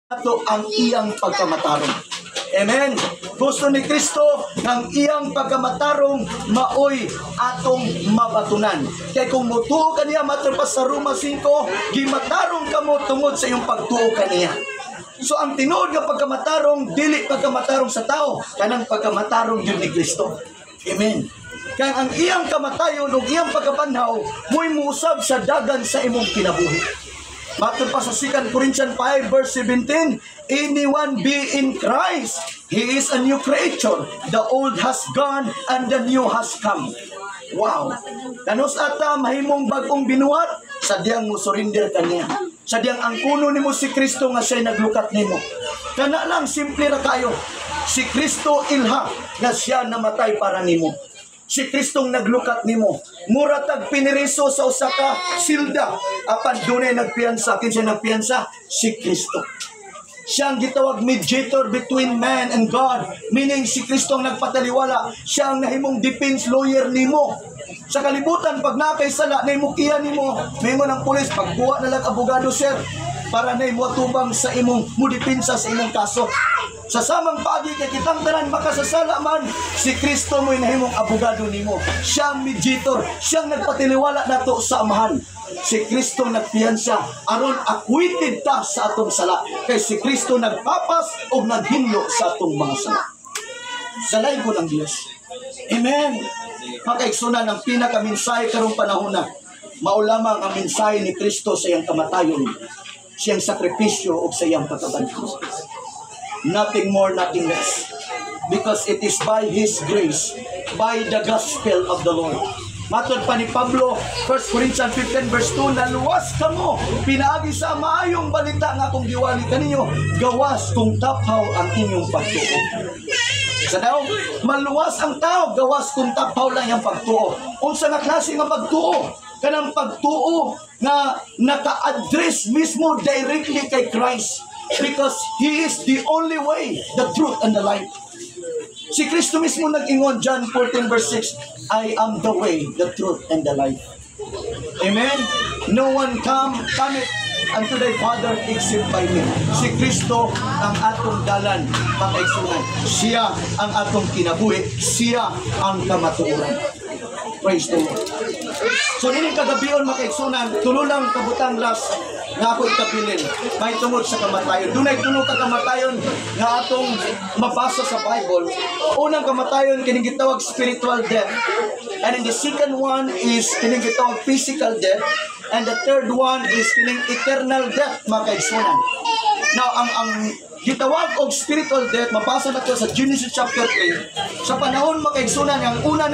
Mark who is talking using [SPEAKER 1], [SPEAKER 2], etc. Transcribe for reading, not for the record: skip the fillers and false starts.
[SPEAKER 1] Nato ang iyang pagkamatarong. Amen. Gusto ni Kristo ng iyang pagkamatarong maoy atong mabatunan. Kay kung mutuo kaniya, matod pa sa Roma 5, gimatarong kamo tungod sa iyong pagtuo kaniya. So ang tinuod nga pagkamatarong, dili pagkamatarong sa tao, kanang pagkamatarong gyud ni Kristo. Amen. Kaya ang iyang kamatayon ug iyang pagkabanhaw mo'y muusab sa dagan sa imong kinabuhi. Matod pa sa 2 Corinthians 5 verse 17, "Anyone be in Christ, he is a new creature. The old has gone and the new has come." Wow! Kanus ata mahimong bagong binuhat? Sa diyang mo surrender kaniya. Sa diyang ang kuno nimo si Kristo nga siya'y naglukat nimo. Kana lang, simple ra kayo. Si Kristo ilha nga siya namatay para nimo. Si Kristong naglukat nimo. Mura tag piniriso sa usa ka silda apan dunay nagpiyansa. Kinsa nagpiyansa? Si Kristo. Siya ang gitawag mediator between man and God. Meaning, si Kristo ang nagpataliwala. Siya ang nahimong defense lawyer nimo. Sa kalibutan, pag nakay sala, naimukiya nimo, maingon ang pulis, "Pagkuha na lang abogado, sir, para na mo atubang sa imong mudepensa sa imong kaso." Sa samang paagi, kay kitang tanan makasasala man, si Kristo mo'y nahimong abogado nimo. Siya ang mediator, siya ang nagpatiliwala nato sa Amahan. Si Kristo nagpiyansa aron acquitted ta sa atong sala. Kay si Kristo nagpapas o naghinlo sa atong mga sala. Sa ko ng Diyos. Amen. Makaigsunan, ang pinakaminsahe karong panahon na mao lamang ang mensahe ni Kristo sa iyang kamatayon, siyang sakripisyo o sa iyang pagkabanhaw. Nothing more, nothing less. Because it is by His grace, by the gospel of the Lord. Matod pa ni Pablo, 1 Corinthians 15 verse 2, "Naluwas kamo pinaagi sa maayong balita nga akong giwali kaninyo, gawas kung taphaw ang inyong pagtuo." Sa daw, maluwas ang tao, gawas kung taphaw lang yung pagtuo. Unsa nga klase nga pagtuo? Kanang pagtuo nga naka-address mismo directly kay Christ. Because He is the only way, the truth, and the life. Si Kristo mismo nag-ingon, John 14 verse 6, "I am the way, the truth, and the life." Amen? "No one cometh unto thy Father except by me." Si Kristo ang atong dalan, makaigsunan. Siya ang atong kinabuhi. Siya ang kamatuoran. Praise the Lord. So nining kagabion, makaigsunan, tulo lang kabutang last nga ako ikabilin may tungod sa kamatayon. Dunay tulo ka kamatayon nga atong mabasa sa Bible. Unang kamatayon, kining gitawag spiritual death. And in the second one is kining gitawag physical death. And the third one is kining eternal death, makaigsunan. Now, ang gitawag og spiritual death, mabasa na to sa Genesis chapter 3. Sa panahon, makaigsunan, ang una